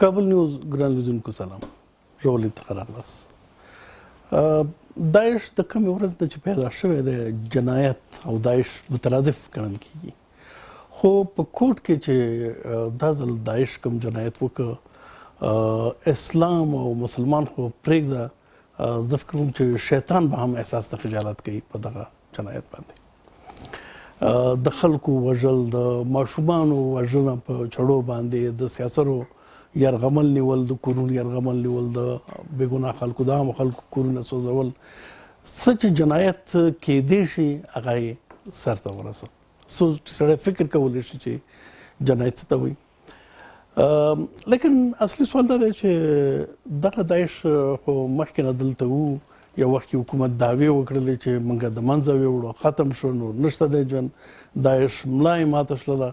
د کابل نیوز ګران لیدونکو سلام، ژغورلي څخه راغلاست. داعش د کومې ورځ نه چې پیدا شوی دی، جنایت او داعش مترادف ګڼل کېږي، خو په کوټ کې چې دا ځل داعش کوم جنایت وکړ، اسلام او مسلمان خو پرېږده، زه فکر کوم چې شیطان به هم احساس د خجالت کوي په دغه جنایت باندې. د خلکو وژل، د ماشومانو وژنه په چړو باندې، د سیاسرو یرغمل نیول، د کورونو یرغمل نیول، د بېګناه خلکو، د عامو خلکو کورونه سوځول، څه چې جنایت کېدی شي هغه یې سرته ورسه. څو چې سړی فکر کولی شي چې جنایت څه ته وایي. لیکن اصلي سوال دا دی چې دغه داعش خو مخکې نه دلته وو، یو وخت کې حکومت دعوې وکړلې چې موږ د منځه ویوړو، ختم شو، نور نشته دی ژوند، داعش ملا یې ماته شلله.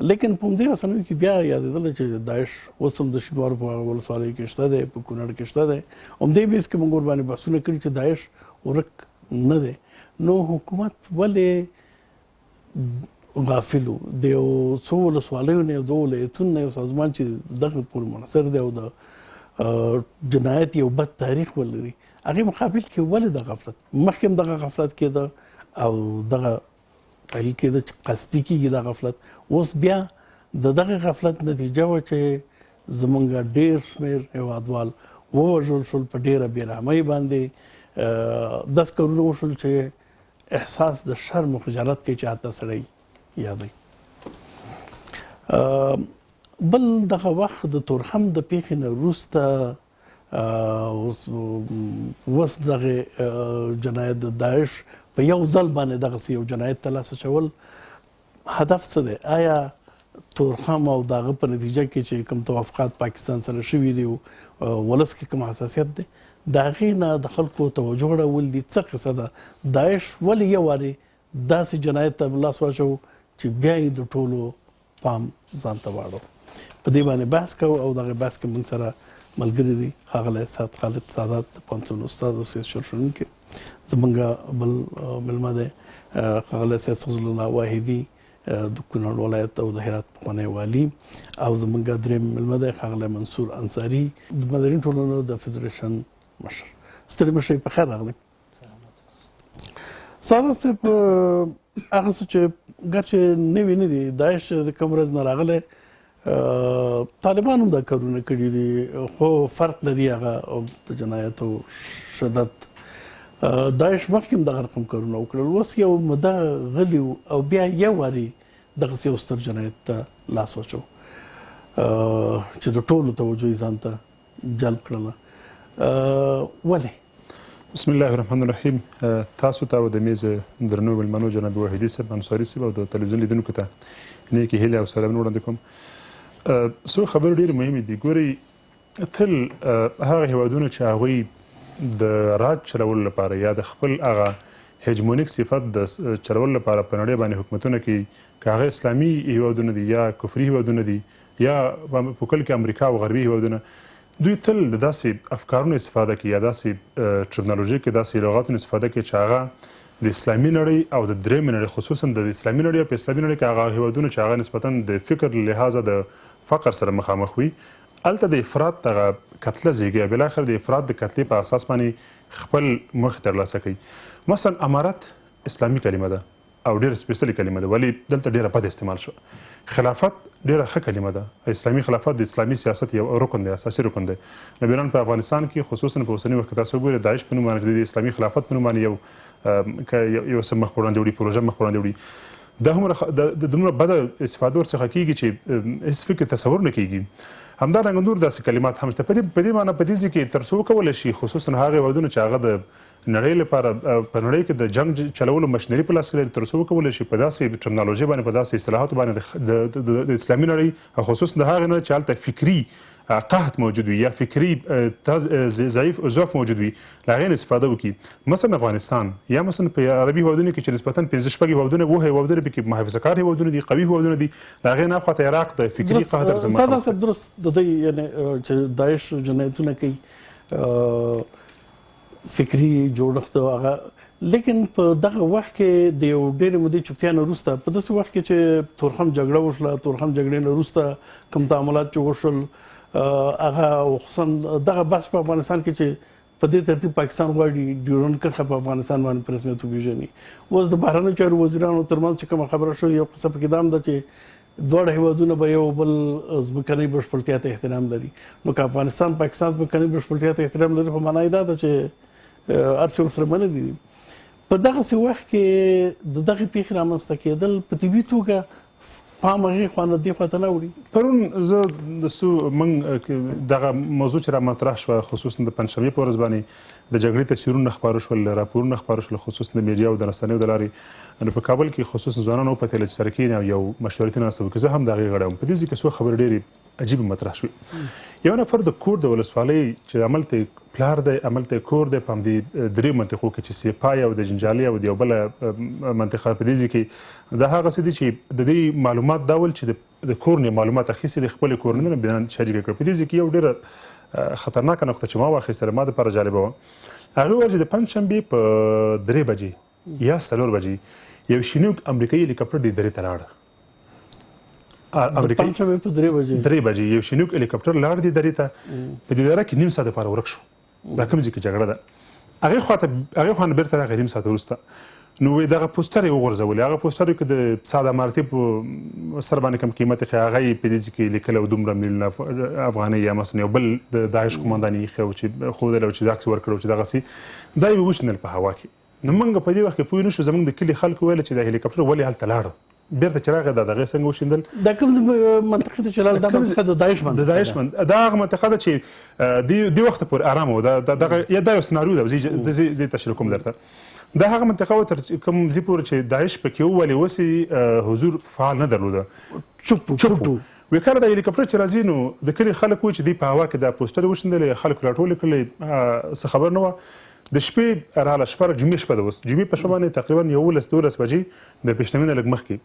لیکن په همدې رسنیو کې بیا یادېدله چې داعش اوس هم د شینوارو په ولسوالۍ کې شته دی، په کونړ کې شته دی. همدې بیس کې موږ ورباندې بحثونه کړي چې داعش ورک نه دی. نو حکومت ولې غافل و؟ د یو څو ولسوالیو نه، یو دوه ولایتونو نه یو سازمان چې دغه پورې منحصر دی او د جنایت یو بد تاریخ ولري، هغې مقابل کې ولې دغه غفلت؟ مخکې هم دغه غفلت کېده او دغه تحلیل کېده چې قصدي کېږي دا غفلت. اوس بیا د دغه غفلت نتیجه وه چې زمونږ ډېر شمېر هېوادوال ووژل شول په ډېره بېرحمۍ باندې. داسې کارونه وشول چې احساس د شرم او خجالت کوي چې حتی سړی یادوي. بل دغه وخت د تورخم د پېښې نه وروسته اوس دغه جنایت د داعش په یو ځل باندې دغسې یو جنایت ته لاس اچول هدف څه دی؟ آیا تورخم او د هغه په نتیجه کې چې کوم توافقات پاکستان سره شوي دي، ولس کې کوم حساسیت دی، د هغې نه د خلکو توجه اړول دي؟ څه قصه ده؟ داعش ولې یو وارې داسې جنایت ته لاس واچوو چې بیا یې د ټولو پام ځان ته واړو؟ په دې باندې بحث کوو او دغه بحث کې موږ سره ملګري دي ښاغلی سید خالد سادات، د پوهنتون استاد او سیاسي شنونکی. زمونږ بل مېلمه دی ښاغلی سید فضل الله واحدي، د کونړ ولایت او د هرات پخوانی والي. او زمونږ دریم مېلمه دی ښاغلی منصور انصاري، د مدني ټولنو د فدرېشن مشر. ستړي مشري، په خیر راغلی. ساده صاحب، هغه څه چې ګرچې نوي نه دي، داعش د کوم ورځ نه راغلی، طالبان هم دا کارونه کړي دي، خو فرق لري هغه د جنایت او شدت. داعش مخکې هم دغه رقم کارونه وکړل، اوس یو موده غلي او بیا یو واري دغسې یو ستر جنایت ته لاس واچو چې د ټولو توجه یې ځان ته جلب کړله. ولې؟ بسم الله الرحمن الرحیم. تاسو ته او د میز درنو مېلمنو جناب واحدي صاحب، انصاري صاحب او د تلویزیون لیدونکو ته نیکې هیلې او سلامونه وړاندې کوم. څو خبرې ډېرې مهمې دي. ګورئ، تل هغه هېوادونه چې هغوی د راج چلولو لپاره یا د خپل هغه هجمونیک صفت د چلولو لپاره په نړۍ باندې حکومتونه کوي، که هغه اسلامي هېوادونه دي یا کفري هېوادونه دي یا په کل کې امریکا او غربي هېوادونه، دوی تل د داسې افکارونو استفاده کوي یا داسې ټکنالوژي کې داسې لغاتونو استفاده کوي چې هغه د اسلامي نړۍ او د درېیمې نړۍ، خصوصا د اسلامي نړۍ او په اسلامي نړۍ کې هغه هېوادونه چې هغه نسبتا د فکر له لحاظه د فقر سره مخامخ وي، هلته د افراط دغه کتله زیږي او بالاخره د افراط د کتلې په اساس باندې خپل موخې ترلاسه کوي. مثلا امارت اسلامي کلمه ده او ډېره سپېڅلې کلمه ده، ولې دلته ډېره بده استعمال شوه. خلافت ډېره ښه کلمه ده، اسلامي خلافت د اسلامي سیاست یو رکن دی، اساسي رکن دی. نبیان په افغانستان کې خصوصا په اوسني وخت کې تاسو وګورئ، داعش په نوم باندې د اسلامي خلافت په نوم باندې یو څه مخ په وړاندې وړي، پروژه مخ په وړاندې وړي. دا هم دومره بده استفاده ورڅخه کېږي چې هېڅ فکر تصور نه کېږي. همدارنګه نور داسې کلمات هم شته. په دې معنی په دې ځای کې تر څو وکولی شي، خصوصا هغه هېوادونه چې هغه د نړۍ لپاره په نړۍ کې د جنګ چلولو مشنري په لاس کې لري، تر څو وکولی شي په داسې ټرمینالوژي باندې، په داسې اصطلاحاتو باندې د اسلامي نړۍ او خصوصا د هغې نړۍ چې هلته فکري قحط موجود وي یا فکري ضعیف ضعف موجود وي، له هغې نه استفاده وکړي. مثلا افغانستان یا مثلا په عربي هېوادونو کې چې نسبتا 5 شپږ هېوادونه، اووه هېوادونه پکې محافظه کار هېوادونه دي، قوي هېوادونه دي، له هغې نه اخوا ته عراق د فکري قحط سره مخامخ دی. درست د دوی یعنې چې داعش جنایتونه کوي فکري جوړښت هغه، لیکن په دغه وخت کې د یو ډېرې مودې چوپتیا نه وروسته، په داسې وخت کې چې تورخم جګړه وشوله، تورخم جګړې نه وروسته کوم تعاملات چې وشول، هغه خصوصا دغه بحث په افغانستان کې چې په دې ترتیب پاکستان غواړي ډیورنډ کرښه په افغانستان باندې په رسمیت وپېژني. اوس د بهرنیو چارو وزیرانو ترمنځ چې کومه خبره شوې، یو قصه پکې دا هم ده چې دواړه هېوادونه به یو بل ځمکنۍ بشپړتیا ته احترام لري. نو که افغانستان پاکستان ځمکنۍ بشپړتیا ته احترام لري، خو معنا یې دا ده چې هر څه ورسره منلي دي. په دغسې وخت کې د دغې پېښې رامنځته کېدل په طبیعي توګه پام هغې خوا نه دې خوا ته نه وړي. پرون زه د څو موږ دغه موضوع چې را مطرح شوه، خصوصا د پنجشنبې په ورځ باندې د جګړې تصویرونه خپاره شول، راپورونه خپاره شول، خصوصا د میډیا او د رسنیو د لارې. نو په کابل کې خصوصا ځوانانو وپتېله چې سره کښېني او یو مشورتي ناسته وکړي. زه هم د هغې غړی وم. په دې ځای کې څو خبرې ډېرې عجیبې مطرح شوې. یو نفر د کور د ولسوالۍ چې هملته یې پلار دی، هملته یې کور دی، په همدې درې منطقو کې چې سیپای او د جنجالي او د یو بله منطقه په دې ځای کې دا هغه څه دي چې د دې معلومات دا ول چې د کور نه معلومات اخیستي د خپلې کورنۍ نه بیان شریکه کړ. په دې ځای کې یو ډېره خطرناکه نقطه چې ما واخیستله، ما دپاره جالبه وه، هغه وویل چې د پنجشنبې په 3 بجې یا 4 بجې یو شینوک امریکایي هلیکاپټر دې درې ته لاړ. پنجشنبې په 3 بجې 3 بجې یو شینوک هلیکاپټر لاړ دې درې ته. په دې دره کې نیم ساعت لپاره ورک شو. دا کوم ځای کې جګړه ده، هغې خوا ته هغې خوا نه بېرته راغی نیم ساعت وروسته. نو وایي دغه پوسټر یې وغورځولی، هغه پوسټر کې د ساده امارتي په سر باندې کوم قیمت ایښی، هغه یې په دې ځای کې لیکلی و دومره میلیونه افغانۍ یا مثلا یو بل د داعش قومندان یې ایښی و چې ښودلی و چې دا عکس ورکړی و چې دغسې دا یې وشنل په هوا کې. نو موږ په دې وخت کې پوه نه شو، زموږ د کلي خلکو ویل چې دا هلیکاپټر ولې هلته لاړو، بیرته چې راغی دا دغې څنګه وشیندل. دا کوم منطقې ته چې لاړ؟ دا منطقه د داعش منطقه د داعش منطقه دا هغه منطقه ده چې دې وخته پورې ارامه وه. دغه یا دا یو سناریو ده، زه تشریح کوم درته. دا هغه منطقه وه تر کوم ځای پورې چې داعش پکې و، ولې اوس حضور فعال نه درلوده، چوپ چوپ و. وی کله دا هلیکاپټر چې راځي نو د کلي خلک وو چې دوی په هوا کې دا پوسټر وشیندلې، خلکو راټولې کړلې، څه خبر نه وه. د شپې راغله، شپه جمعې شپه ده، اوس جمعې په شپه باندې تقریبا 11 12 بجې د پېشنمې نه لږ مخکې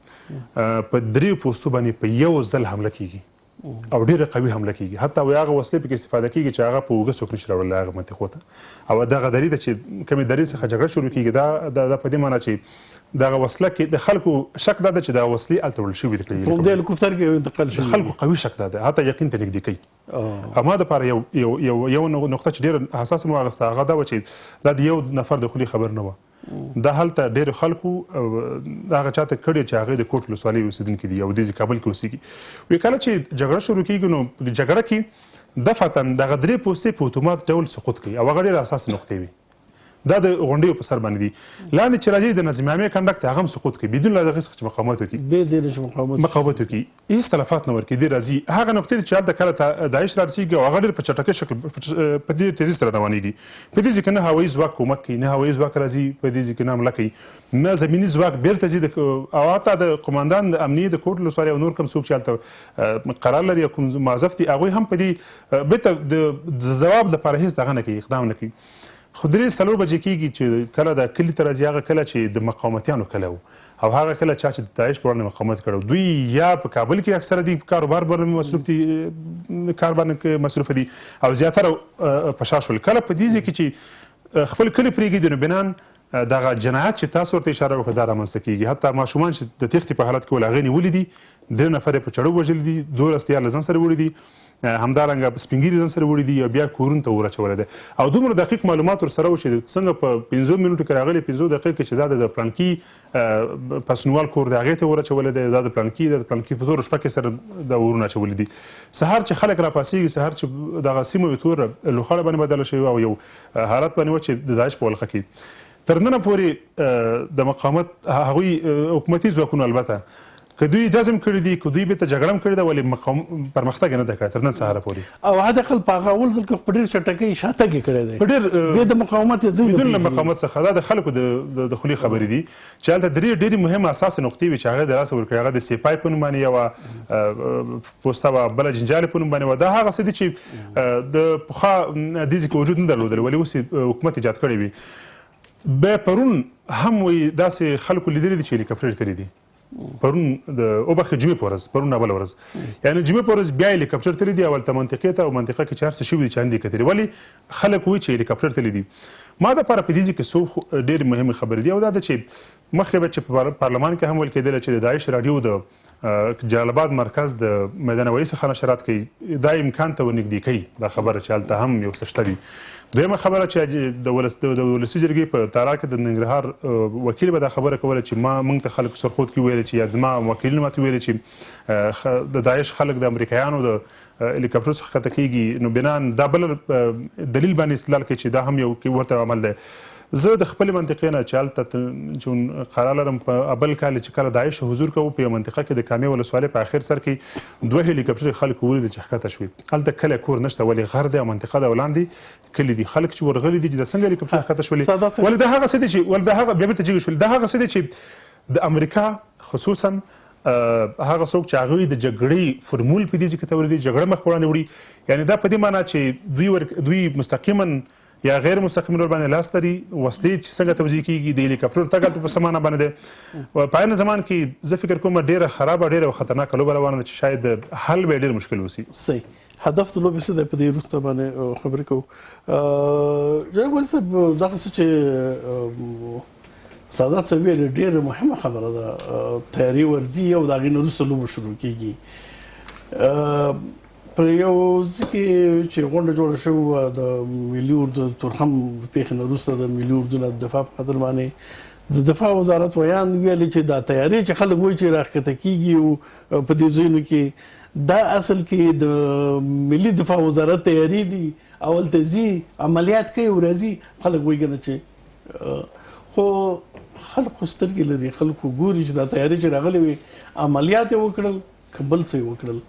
په 3 پوستو باندې په یو ځل حمله کېږي او ډېره قوي حمله کېږي. حتی وایي هغه وسلې پکې استفاده کېږي چې هغه په اوږه څوک نشي راوړلی هغه منطقو ته. او دغه درې ده چې کومې درې څخه جګړه شروع کېږي، دا په دې معنا چې دغه وسله کې د خلکو شک دا ده چې دغه وسلې هلته وړل شوې دي. په همدې هلیکوپټر کې انتقال شوي، د خلکو قوي شک دا ده، حتی یقین ته نږدې کوي. او ما دپاره یو یو یو یو نقطه چې ډېره حساسه مو واخیسته، هغه دا وه چې دا د یو نفر د خولې خبر نه وه، دا هلته ډېرو خلکو هغه چاته کړې چې هغې د کوټ ولسوالۍ اوسېدونکي دي او دې ځای کابل کې اوسېږي. وایي کله چې جګړه شروع کېږي نو جګړه کې دفعتاً دغه 3 پوستې په اتومات ډول سقوط کوي او هغه ډېره حساسې نقطې وي. دا د غونډیو په سر باندې دي. لاندې چې راځي د نظمیامې کنډک ته، هغه هم سقوط کوي بدون له هغې څخه چې مقاومت وکړي، بې دې نه چې مقاومت وکړي، هېڅ تلفات نه ورکوي. دې راځي هغه نقطې چې هلته کله داعش رارسېږي او هغه ډېر په چټکۍ شکل په دې تیزۍ سره روانېږي. په دې ځای کې نه هوایي ځواک کومک کوي، نه هوایي ځواک راځي په دې ځای کې نه حمله کوي، نه زمیني ځواک بېرته ځي. او حتی د قومندان د امنیې د کوټ ولسوالۍ او نور کوم څوک چې هلته قرار لري او کوم موظف دي، هغوی هم په دې بېرته د ځواب لپاره هېڅ دغه نه کوي، اقدام نه کوي. خو 3 4 بجې کېږي چې کله د کلي ته راځي، هغه کله چې د مقاومتیانو کلی و او هغه کله چا چې د داعش په وړاندې مقاومت کړی، دوی یا په کابل کې اکثره دي کاروبار باندې مصروف دي، کار باندې مصروف دي او زیاتره په شا شول. کله په دې ځای کې چې خپل کلي پرېږدي نو بنان دغه جنایت چې تاسو ورته اشاره وکړه دا رامنځته کېږي. حتی ماشومان چې د تېښتې په حالت کې ول هغې نیولي دي، 3 نفر یې په چړو وژلي دي، 12 یې له ځان سره وړي دي، همدارنګه سپینږیري ځان سره وړي دي او بیا کورونو ته اور اچولی دی. او دومره دقیق معلومات ورسره و چې څنګه په 5 منټو کې راغلي، 5 دقیقو کې چې دا د پلانکي پسنوال کور دی هغې ته اور اچولی دی، دا د پلانکي، دا د پلانکي، په توره شپه کې سره دا اورونه اچولي دي. سهار چې خلک راپاڅېږي، سهار چې دغه سیمه یې توره لوخړه باندې بدله شوې او یو حالت باندې وه چې د داعش په ولقه کې تر ننه پورې د مقاومت هغوی حکومتي ځواکونو البته که دوی جزم کړی دي، که دوی بیرته جګړه هم کړې ده، ولې پرمختګ یې نه ده کړی تر نن سهاره پورې. او حداقل په هغه اول ځل کې په ډېر چټکۍ شاتګ یې کړی دی، په ډېر بې د مقاومت یې ځای بدون له مقاومت څخه. دا د خلکو د خولې خبرې دي چې هلته 3 ډېرې مهمې اساسې نقطې وې چې هغه د لاسه ورکړې. هغه د سیپای په نوم باندې یوه پوسته وه، بله جنجالي په نوم باندې وه. دا هغه څه دي چې د پخوا دې ځای کې وجود نه درلودل، ولې اوس حکومت ایجاد کړی وي. بیا پرون هم وایي داسې خلکو لیدلي دي چې هلیکاپټر تللي دي. پرون د وبخښئ جمعې په ورځ، پرون نه بله ورځ، یعنې جمعې په ورځ بیا هلیکاپټر تللي دي اول ته منطقې ته، او منطقه کې چې هر څه شوي دي چې اندې کتلي، ولې خلک وایي چې هلیکاپټر تللي دي. ما د پاره په دې ځای کې څو ډېرې مهمې خبرې دي، او دا ده چې مخکې به چې په پارلمان کې هم ویل کېدله چې د داعش راډیو د جلال آباد مرکز د میدان هوایي څخه نشرات کوي، دا امکان ته ورنږدې کوي دا خبره چې هلته هم یو څه شته دي. دویمه خبره چې د ولسي جرګې په تالار کې د ننګرهار وکیل به دا خبره کوله چې ما موږ ته خلک سرخود کې ویل چې یا زما وکیلینو ماته ویل چې د داعش خلک د امریکایانو د هلیکاپټر څخه ښکته کېږي، نو بنا دا بل دلیل باندې استدلال کوي چې دا هم یو ورته عمل دی. زه د خپلې منطقې نه چې هلته چې قرار لرم په ابل کال چې کله داعش حضور کوو په یوه منطقه کې د کامې ولسوالۍ په اخر سر کې دوه هلیکاپټرې خلکو ولیدل چې ښکته شوې. هلته کلی کور نشته، ولې غر دی او منطقه ده او لاندې کلي دي، خلک چې ورغلي دي چې دا څنګه هلیکاپټر ښکته شولې، ولې دا هغه څه دي چې ولې دا هغه بیا بېرته جګې شولې، دا هغه څه دي چې د امریکا خصوصا هغه څوک چې هغوی د جګړې فرمول په دې ځای کې تولیدوي، جګړه مخ په وړاندې وړي، یعنې دا په دې معنا چې دوی مستقیما یا غیر مستقیم ډول باندې لاس لري، وسلې چې څنګه توزیع کېږي، د هلیکاپټرو تګ هلته په څه معنا باندې دی. په عین زمان کې زه فکر کوم ډېره خرابه ډېره خطرناکه لوبه روانه ده چې شاید حل به یې ډېر مشکل وسي. صحیح، هدف د لوبې څه دی په دې وروسته باندې خبرې کوو. جناب ولي صاحب، دغه څه چې سادات صاحب ویلې ډېره مهمه خبره ده، تیارې ورځي او د هغې نه وروسته لوبه شروع کېږي. په یو ځای کې چې غونډه جوړه شوې وه د ملي اردو د تورخم پېښې نه وروسته د ملي اردو نه دفاع په خاطر باندې د دفاع وزارت ویاند ویلې چې دا تیارې چې خلک وایي چې راښکته کېږي او په دې ځایونو کې، دا اصل کې د ملي دفاع وزارت تیارې دي او هلته ځي عملیات کوي او راځي. خلک وایي که نه چې خو خلک خو سترګې لري، خلک خو ګوري چې دا تیارې چې راغلې وې عملیات یې وکړل که بل څه یې وکړل.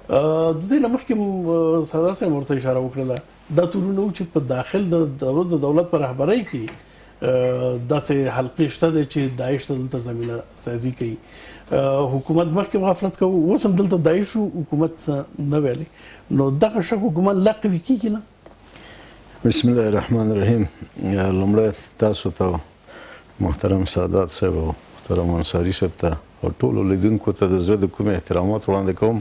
د دې نه مخکې سادات صاحب ورته اشاره وکړله، دا تورونه وو چې په داخل د دولت په رهبرۍ کې داسې حلقې شته دی چې داعش ته دلته زمینه سازي کوي. حکومت مخکې غفلت کوو، اوس هم دلته داعش حکومت څه نه ویلې، نو دغه شک حکومت لا قوي کېږي نه. بسم الله الرحمن الرحیم. لومړی تاسو ته محترم سادات صاحب او محترم انصاري صاحب ته او ټولو لیدونکو ته د زړه د کومې احترامات وړاندې کوم.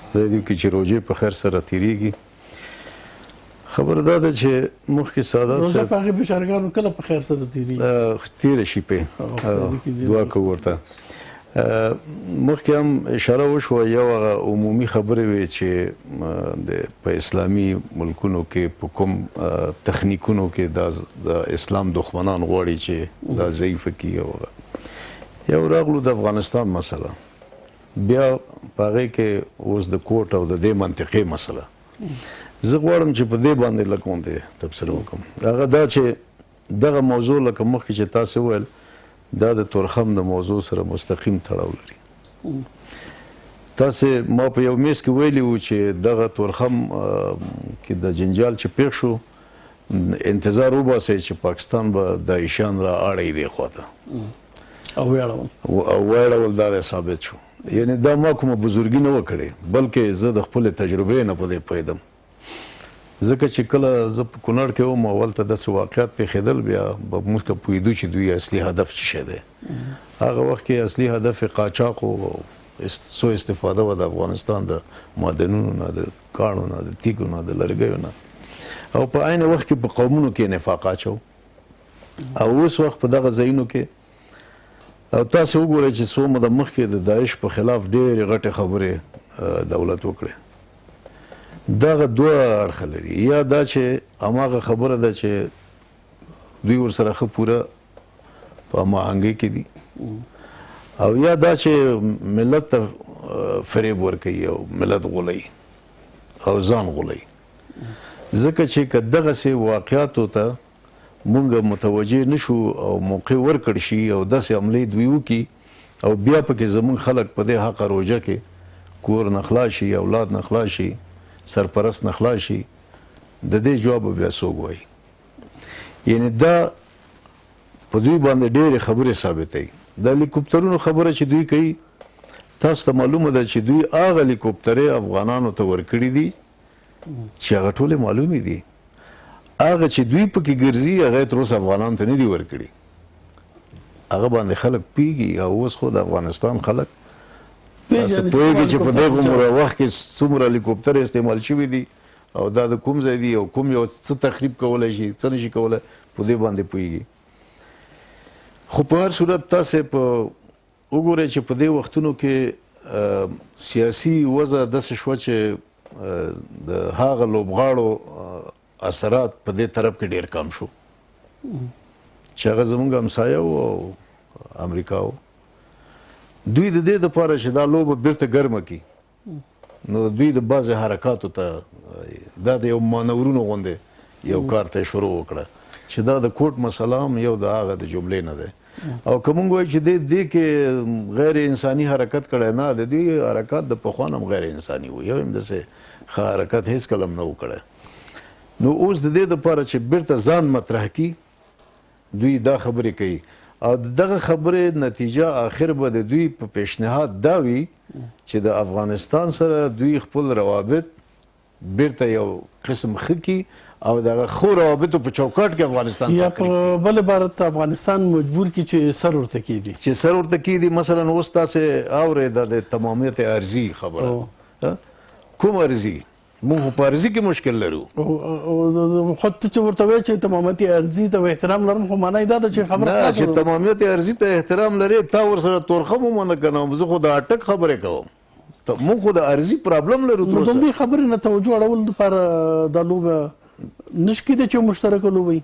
خدای دې وکړي چې روژې په خیر سره تېرېږي. خبره دا ده چې مخکې سادات روژه په هغې بیچارهګانو کله په خیر سره تېرېږي؟ تېره شي پې، دعا کوو ورته. مخکې هم اشاره وشوه، یو هغه عمومي خبرې وې چې په اسلامي ملکونو کې په کوم تخنیکونو کې د اسلام دښمنان غواړي چې دا ضعیفه کړي. یو راغلو د افغانستان مسله، بیا په هغې کې اوس د کوټ او د دې منطقې مسله. زه غواړم چې په دې باندې لږ غوندې تبصره وکړم. هغه دا چې دغه موضوع لکه مخکې چې تاسې وویل دا د تورخم د موضوع سره مستقیم تړاو لري. تاسې ما په یو میز کې ویلي وو چې دغه تورخم کې د جنجال چې پېښ شو انتظار وباسئ چې پاکستان به داعشیان را اړوي دې خواته او ویاړول او ویاړول، دا دی ثابت شو. یعنې دا ما کومه بزرګي نه وه کړې، بلکې زه د خپلې تجربې نه په دې پوهېدم، ځکه چې کله زه په کونړ کې وم او هلته داسې واقعات پېښېدل، بیا به موږ که پوهېدو چې دوی اصلي هدف څه شی دی. هغه وخت کې اصلي هدف یې قاچاق و، سوء استفاده وه د افغانستان د معدنونو نه، د کاڼو نه، د تیږو نه، د لرګیو نه، او په عین وخت کې په قومونو کې نفاق اچو. او اوس وخت په دغه ځایونو کې او تاسې وګورئ چې څو موده مخکې د داعش په خلاف ډېرې غټې خبرې دولت وکړې. دغه دوه اړخه لري، یا دا چې هماغه خبره ده چې دوی ورسره ښه پوره په هماهنګۍ کې دي، او یا دا چې ملت ته فریب ورکوي او ملت غولوي او ځان غولوي. ځکه چې که دغسې واقعاتو ته مونږ متوجه نشو او موقع ورکړ شي او داسې عملې دوی وکړي او بیا پکې زمونږ خلک په دې حق روژه کې کور نه خلاص شي، اولاد نه خلاص شي، سرپرست نه خلاص شي، د دې جواب به بیا څوک وایي؟ یعنې دا په دوی باندې ډېرې خبرې ثابتوي. د هلیکوپترونو خبره چې دوی کوي، تاسو ته معلومه ده چې دوی هغه هلیکوپترې افغانانو ته ورکړي دي چې هغه ټولې معلومې دي. هغه چې دوی پکې ګرځي هغه یې تر اوسه افغانانو ته نه دي ورکړي. هغه باندې خلک پوهېږي. او اوس خو د افغانستان خلک داسې پوهېږي چې په دې عمره وخت کې څومره هلیکوپترې استعمال شوي دي او دا د کوم ځای دی او کوم یو څه تخریب کولی شي، څه نشي کولی، په دې باندې پوهېږي. خو په هر صورت تاسې په وګورئ چې په دې وختونو کې سیاسي وضع داسې شوه چې د هغه لوبغاړو اثرات په دې طرف کې ډېر کم شو چې هغه زمونږ همسایه و او امریکا و. دوی د دې دپاره چې دا لوبه بیرته ګرمه کړي، نو دوی د بعضې حرکاتو ته دا د یو مانورونو غوندې یو کار ته شروع وکړه چې دا د کوټ مسله هم یو د هغه د جملې نه دی. او که مونږ وایو چې دې کې غیر انساني حرکت کړی، نه، د دوی حرکات د پخوا نه هم غیر انساني وو، یو هم داسې ښه حرکت هېڅکله هم نه و کړی. نو اوس د دې دپاره چې بیرته ځان مطرح کړي، دوی دا خبرې کوي، او دغه خبرې نتیجه آخر به د دوی په پیشنهاد دا وي چې د افغانستان سره دوی خپل روابط بیرته یو قسم ښه کړي او دغه ښو روابطو په چوکاټ کې افغانستان یا په بل عبارت افغانستان مجبور کړي چې سر ورته کېږدي، چې سر ورته کېږدي. مثلا اوس تاسې اورئ دا د تمامیت ارضي خبره، کوم ارضي؟ موږ خو په ارضي کې مشکل لرو. خو ته چې ورته وایې چې تمامیت ارضي ته احترام لرم، خو معنا یې دا ده چې خبره نه، چې تمامیت ارضي ته احترام لرې، تا ورسره تورخم ومنه که نه، زه خو د اټک خبرې کوم. موږ خو د ارضي پرابلم لرو. نو د دې خبرې نه توجه اړولو دپاره دا لوبه نشي کېدی چې یو مشترکه لوبه وي.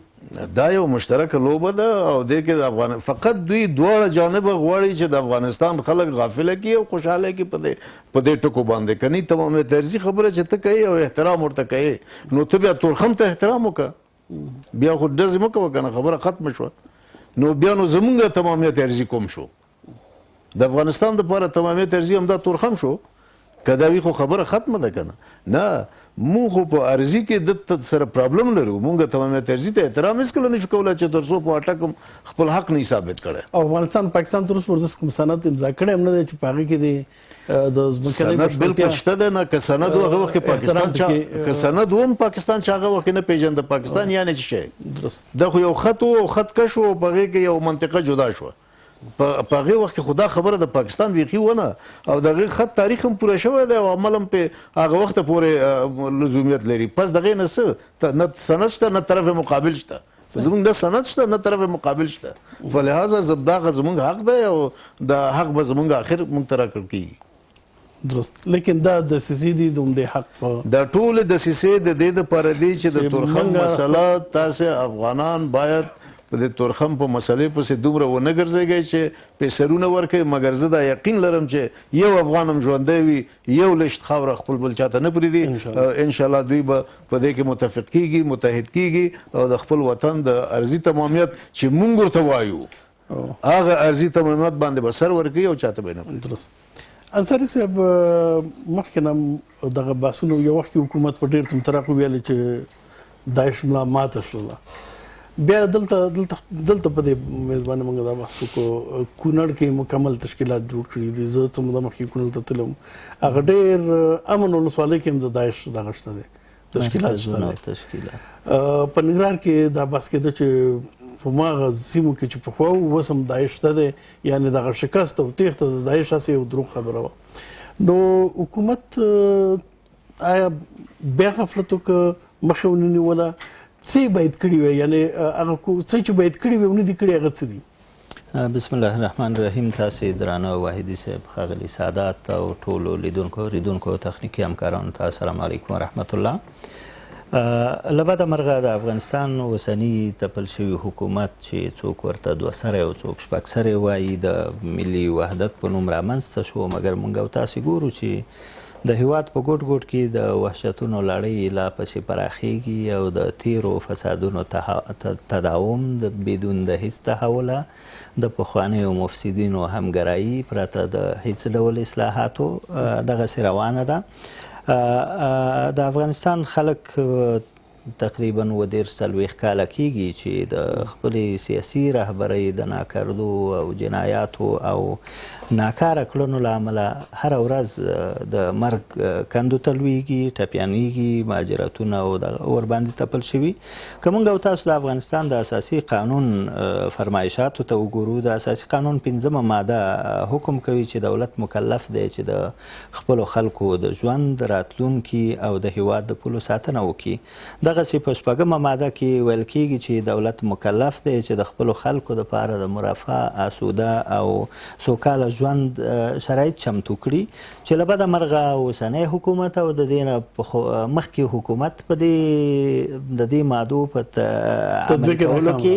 دا یو مشترکه لوبه ده، او دې کې د افغان فقط دوی دواړه جانبه غواړي چې د افغانستان خلک غافله کړي او خوشحاله کړي په دې ټکو باندې. که نه تمامیت ارضي خبره چې ته کوې او احترام ورته کوې، نو ته بیا تورخم ته احترام وکړه، بیا خو ډزې مه کوه که نه خبره ختمه شوه. نو بیا نو زمونږ تمامیت ارضي کوم شو؟ د افغانستان دپاره تمامیت ارضي همدا تورخم شو؟ که دا وي خو خبره ختمه ده که نه. نه، مونږ خو په ارضي کې د سره پرابلم لرو. مونږ تمامیت ارضي ته احترام هېڅکله نشو کولی چې تر څو په اټک هم خپل حق نه ثابت کړی. او افغانستان پاکستان تر اوسه پورې داسې کوم سند امضا کړی هم نه دی چې په هغې کې دې د ځمکنۍ سند بالکل شته دی نه. که سند و هغه وخت کې پاکستان چا، که سند و هم پاکستان چا هغه وخت کې نه پېژنده پاکستان یعنې څه شی؟ دا خو یو خط و او خط کش و، په هغې کې یو منطقه جدا شوه. په هغې وخت کې خو دا خبره د پاکستان بیخي ونه، او د هغې خط تاریخ هم پوره شوی دی او عمل هم په هغه وخته پورې لزومیت لري. پس د هغې نه څه نه سند شته نه طرف مقابل شته، زمونږ نه سند شته نه طرف مقابل شته. فلهذا دغه زمونږ حق دی او دا حق به زمونږ آخر مونږ ته راکړل کېږي. درست. لیکن دا دسیسې دي د همدې حق په دا ټولې دسیسې د دې دپاره دي چې د تورخم مسله تاسې افغانان باید په دې تورخم په مسلې پسې دومره ونه ګرځېږئ چې پیسرونه ورکوي، مګر زه دا یقین لرم چې یو افغان هم ژوندی وي، یو لشت خاوره خپل بل چاته نه پرېږدي. انشاءالله دوی به په دې کې متفق کېږي، متحد کېږي او د خپل وطن د ارضي تمامیت چې مونږ ورته وایو هغه ارضي تمامیت باندې به سر ورکوي او چاته به یې نه پرېږدي. درست. انصاري صاحب، مخکې نه دغه بحثونو یو وخت کې حکومت په ډېر تمطراق وویل چې داعش ملا ماته شوله، بیا دلته دلته دلته په دې میز باندې موږ دا بحث وکړو، کونړ کې مکمل تشکیلات جوړ کړي دي. زه څه موده مخکې کونړ ته تلم، هغه ډېر امن ولسوالۍ کې هم د داعش دغه شته دی، تشکیلات شته دی. په ننګرهار کې دا بحث کېده چې په هماغه سیمو کې چې پخوا وو اوس هم داعش شته دی، یعنې دغه شکست او تېښته د داعش هسې یو دروغ خبره وه. نو حکومت آیا بیا غفلت وکړ، مخه ونه نیوله؟ څه یې باید کړي وای، یعنې هغه څه چې باید کړي وای ونه دي کړي، هغه څه دي؟ بسم الله الرحمن الرحیم. تاسې درانه واحدي صاحب، ښاغلي سادات او ټولو لیدونکو اورېدونکو او تخنیکي همکارانو ته السلام علیکم ورحمت الله. له بده مرغه د افغانستان اوسني تپل شوي حکومت چې څوک ورته دوه سری او څوک شپږ سری وایي، د ملي وحدت په نوم رامنځته شو، مګر موږ او تاسې ګورو چې د هیواد په ګوټ ګوټ کې د وحشتونو لړۍ لا پسې پراخېږي او د تیرو فسادونو تداوم بدون د هیڅ تحوله، د پخوانیو مفسدینو همګرایي پرته د هیڅ ډول اصلاحاتو دغسې روانه ده. د افغانستان خلک تقریبا 37 کاله کیږي چې د خپلې سیاسي رهبرۍ د ناکردو او جنایاتو او ناکاره کړنو له امله هره ورځ د مرګ کندو ته لویږي، ټپیانیږي، مهاجرتونه او ورباندې تپل شوي. که موږ او تاسو د افغانستان د اساسي قانون فرمایشاتو ته وګورو، د اساسي قانون 5مه ماده حکم کوي چې دولت مکلف دی چې د خپلو خلکو د ژوند، راتلونکي او د هیواد د پولو ساتنه وکړي. دغسې په 6مه ماده کې ویل کیږي چې دولت مکلف دی چې د خپلو خلکو دپاره د مرفه، آسوده او سوکاله ژوند شرایط چمتو کړي، چې له بده مرغه اوسنی حکومت او د دې نه مخکې حکومت په دې د دې مادو په عملي کولو کې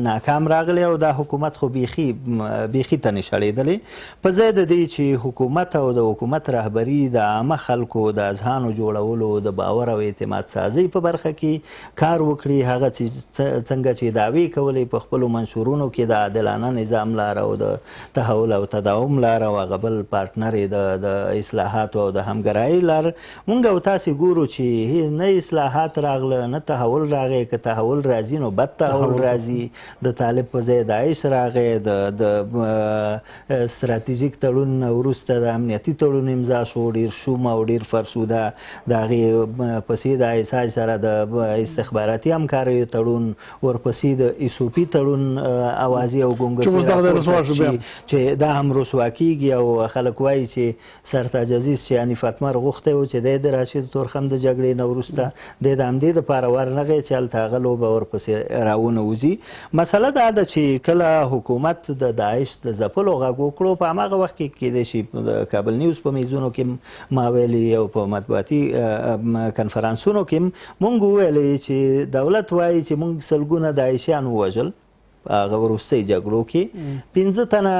ناکام راغلی او دا حکومت خو بیخي ته نه شړېدلی. په ځای د دې چې حکومت او د حکومت رهبري د عامه خلکو د اذهانو جوړولو، د باور او اعتماد سازۍ په برخه کې کار وکړي، هغه څنګه چې دعوې کولې په خپلو منشورونو کې د عادلانه نظام لاره او د تحول او تداوم لاره او هغه بل پارټنر یې د اصلاحاتو او د همګرایۍ لار، مونږ او تاسې ګورو چې نه اصلاحات راغله، نه تحول راغی. که تحول راځي نو بد تحول راځي. د طالب په ځای داعش راغی، د ستراتیژیک تړون وروسته د امنیتي تړون امضا شو، ډېر شوم او ډېر فرسوده. د هغې پسې د آی اس آی سره د استخباراتي همکاریو تړون، ورپسې د ایس او پي تړون اوازې او ګونګسې چې دا هم رسوا کیږي. او خلک وایي چې سرتاج عزیز چې حنیف اتمر غوښتی و چې دی د راشد تورخم د جګړې نه وروسته دی د همدې دپاره ورنغی چې هلته هغه لوبه ورپسې راونه وځي. مسله دا ده چې کله حکومت د داعش د ځپلو غږ وکړو، په هماغه وخت کې کېدای شي د کابل نیوز په میزونو کې ما ویلي او په مطبوعاتي کنفرانسونو کې مونږ وویلې چې دولت وایي چې مونږ سلګونه داعشیان ووژل هغه وروستۍ جګړو کې، 5 تنه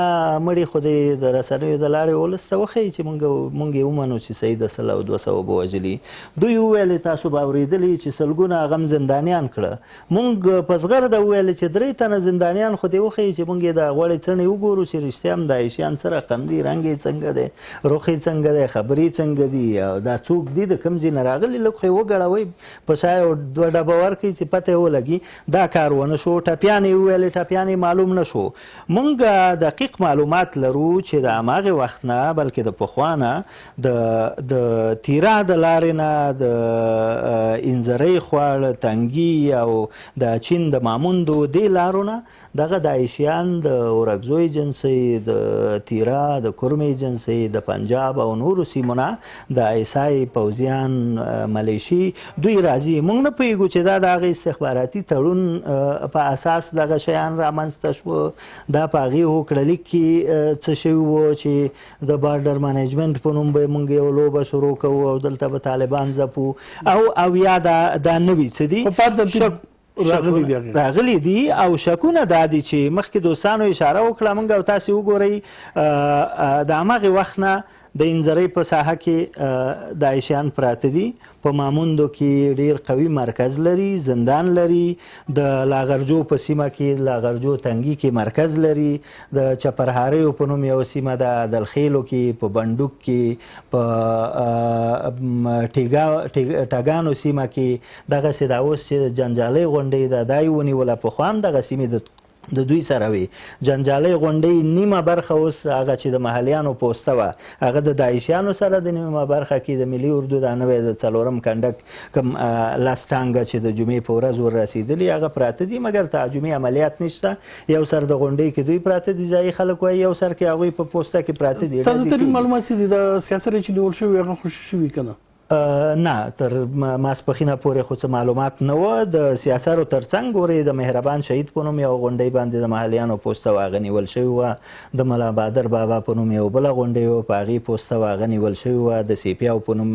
مړي خو دې د رسنیو د لارې ولس ته وښیي چې مونږ یې ومنو چې صحیح ده 100 او 200 به وژلي. دوی وویلې تاسو به اورېدلي چې سلګونه هغه هم زندانیان کړه. مونږ په زغرده وویلې چې 3 تنه زندانیان خو دې وښیي چې مونږ یې د غوړې څڼې وګورو چې رښتیا هم داعشیان څه رقم دي، رنګ یې څنګه دی، رخ یې څنګه دی، خبرې څنګه دي، او دا څوک دي، د کوم ځای نه راغلي، لږ خو یې وګړوئ، په شا یې 2 ډبه ورکړئ چې پته یې ولګي. دا کار ونه شو. ټپیان یې وویلې ټپیان یې معلوم نه شو. مونږ دقیق معلومات لرو چې د هماغې وخت نه، بلکې د پخوا نه، د تیرا د لارې نه، د انځرۍ خوړ، تنګي او د چین د ماموندو دې لارو نه دغه داعشیان د اورکزو ایجنسۍ، د تیرا، د کرمې ایجنسۍ، د پنجاب او نورو سیمو نه د آی اس آی پوځیان، ملیشي دوی راځي. مونږ نه پوهېږو چې دا د هغې استخباراتي تړون په اساس دغه شیان رامنځته شو، دا په هغې هوکړه لیک کې څه شوي وو چې د بارډر منیجمنټ په نوم به مونږ یو لوبه شروع کوو او دلته به طالبان ځپو او یا دا نوي څه دي راغلي دي. او شکونه دا دي چې مخکې دوستانو اشاره وکړه، موږ او تاسې وګورئ د هماغې وخت نه د انځرۍ په ساحه کې داعشیان پراته دي، په ماموندو کې ډیر قوي مرکز لري، زندان لري، د لاغرجو په سیمه کې لاغرجو تنګي کې مرکز لري، د چپرهاریو په نوم یو سیمه ده دلخیلو کې، په بندوک کې، په ټګانو سیمه کې، دغسې دا اوس چې جنجالۍ غونډۍ ده دا یې ونیوله. پخوا هم دغه سیمې د دوی سره وي. جنجالۍ غونډۍ نیمه برخه اوس هغه چې د محلیانو پوسته وه هغه د داعشیانو سره، د نیمه برخه کې د ملي اردو دا نوی د 4 کنډک کوم لاس ټانګه چې د جمعې په ورځ ور رسېدلي هغه پراته دي، مګر تهاجمي عملیات نشته. یو سر د غونډۍ کې دوی پراته دي، ځایي خلک وایي، یو سر کې هغوی په پوسته کې پراته دي. تازه ترین معلومات څه دي؟ د سیاسرې چې نیول شوي هغه خوشي شوي که نه؟ نه، تر ماسپښینه پورې خو څه معلومات نه و. د سیاسرو ترڅنګ ګورې د مهربان شهید په نوم یو غونډۍ باندې د محلیانو پوسته وه، هغه نیول شوې وه. د ملا بادر بابا په نوم یو بله غونډۍ وه، په هغې پوسته وه، هغه نیول شوې وه. د سیپیاو په نوم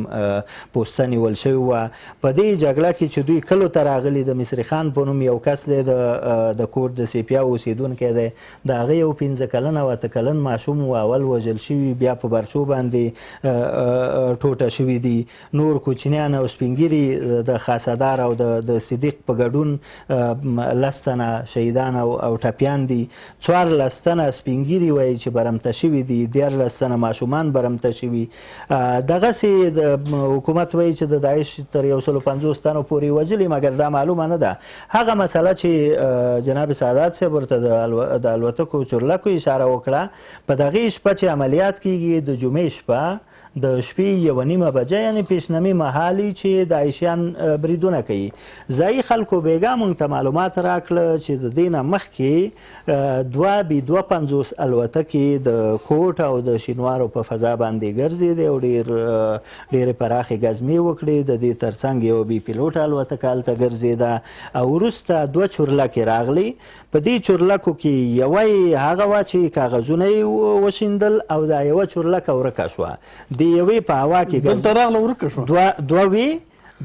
پوسته نیول شوې وه. په دې جګړه کې چې دوی کلو ته راغلي، د مصري خان په نوم یو کس دی، د کوټ د سیپیاو اوسېدونکی دی، د هغه یو 5 کلن او 8 کلن ماشوم و، اول وژل شوي، بیا په برچو باندې ټوټه شوي دي. نور کوچنیان او سپینګیري د خاصدار او د صدیق په ګډون 10 تنه شهیدان او ټپیان دي. 14 تنه سپینګیري وایي چې برمته شوي دي، 13 تنه ماشومان برمته شوي. دغسې د حکومت وایي چې د داعش تر 150 تنو پورې وژلي، مګر دا معلومه نه ده. هغه مسله چې جناب سادات صاحب ورته د الوتکو چورلکو اشاره وکړه، په دغې شپه چې عملیات کیږي د جمعې شپه د شپې 1:30 بجه، یعنې پیشنمي مهالي چې داعشیان بریدونه کوي. ځایي خلکو بیګا موږ ته معلومات راکړه چې د دې نه مخکې 2 بي-250 الوتکې د کوټ او د شینوارو په فضا باندې ګرځېدې او ډېرې پراخې ګزمې وکړې. د دې ترڅنګ یوه بې پیلوټه الوتکه هلته ګرځېده او وروسته 2 چورلکې راغلې. په دې چورلکو کې یوه یې هغه وه چې کاغذونه یې وشیندل او دا یوه چورلکه ورکه شوه. د یوې په هوا کې دلته راغله ورکه شوه، دوه وې،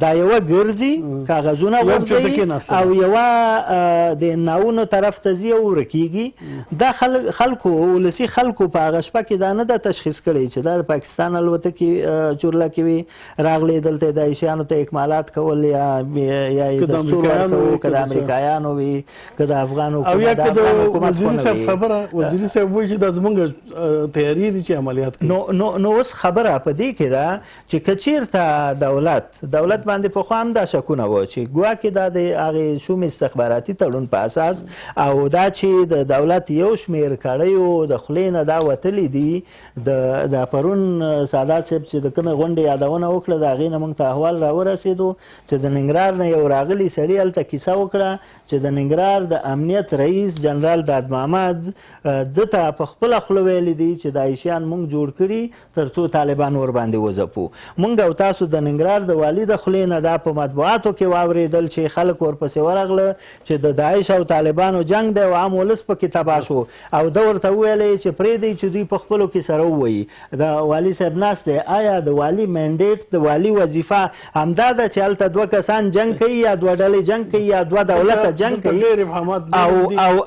دا یوه ګرځي کاغذونه غورځوي او یوه د ناونو طرف ته ځي او ورکیږي. دا خلکو ولسي خلکو په هغه شپه کې دا نه ده تشخیص کړې چې دا د پاکستان الوتکې چورلکې وې راغلې دلته داعشیانو ته اکمالات کول یا یې دستور ورکوو، که د امریکایانو وي که د افغان حکومت. او یا که د وزیري صاحب خبره، وزیري صاحب وایي چې دا زمونږ تیاري دي چې عملیات کوي. نو اوس خبره په دې کې ده چې که چیرته دولت باندې پخوا هم دا شکونه و چې ګواکې دا د هغې شوم استخباراتي تړون په اساس او دا چې د دولت یو شمېر کړیو د خولې نه دا وتلي دي. د پرون سادات صاحب چې د کومې غونډې یادونه وکړه د هغې نه موږ ته احوال راورسېدو چې د ننګرهار نه یو راغلي سړي هلته کیسه وکړه چې د ننګرهار د امنیت رئیس جنرال داد محمد ده ته په خپله خوله ویلي دي چې داعشیان موږ جوړ کړي تر څو طالبان ورباندې وځپو. موږ او تاسو د ننګرهار د والي د خولې نه دا په مطبوعاتو کې واورېدل چې خلک ورپسې ورغله چې د داعش او طالبانو جنګ دی او عام ولس پکې تباه شو، او ده ورته وویلې چې پرېږدئ چې دوی په خپلو کې سره ووایي. د والي صاحب ناست دی، آیا د والي mandate، د والي وظیفه همدا ده چې هلته دوه کسان جنګ کوي یا دوه ډلې جنګ کوي یا دوه دولته جنګ کوي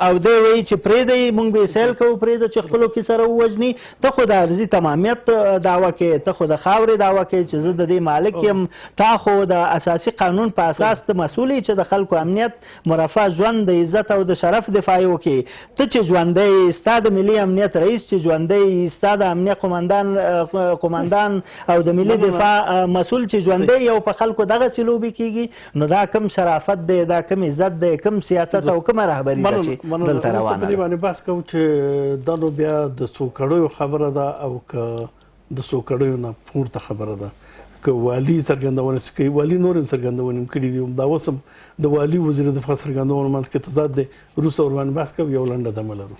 او دی وایي چې پرېږدئ موږ به یې سیل کوو، پرېږده چې خپلو کې سره ووژني. ته خو د ارضي تمامیت دعوه کوې، ته خو د خاورې دعوه کوې چې زه د دې مالک یم، تا خو د اساسي قانون په اساس ته مسؤل یې چې د خلکو امنیت، مرفه ژوند، د عزت او د شرف دفاع وکړي. ته چې ژوندی یې، ستا د ملي امنیت رئیس چې ژوندی یې، ستا د امنیت قومندان او د ملي دفاع مسؤل چې ژوندی یې او په خلکو دغسې لوبې کېږي، نو دا کوم شرافت دی، دا کوم عزت دی، کوم سیاست او کومه رهبري ده چې دلته روانه ده؟ په دې باندې بحث کوو چې دا نو بیا د څو کړیو خبره ده او که د څو کړیو نه پورته خبره ده. که والي څرګندونه کوي، والي نور هم څرګندونې هم کړي دي، دا اوس هم د والي وزیر دفاع څرګندونو منځ کې تضاد دی. وروسته ورباندې بحث کوو، یو لنډه دمه لرو.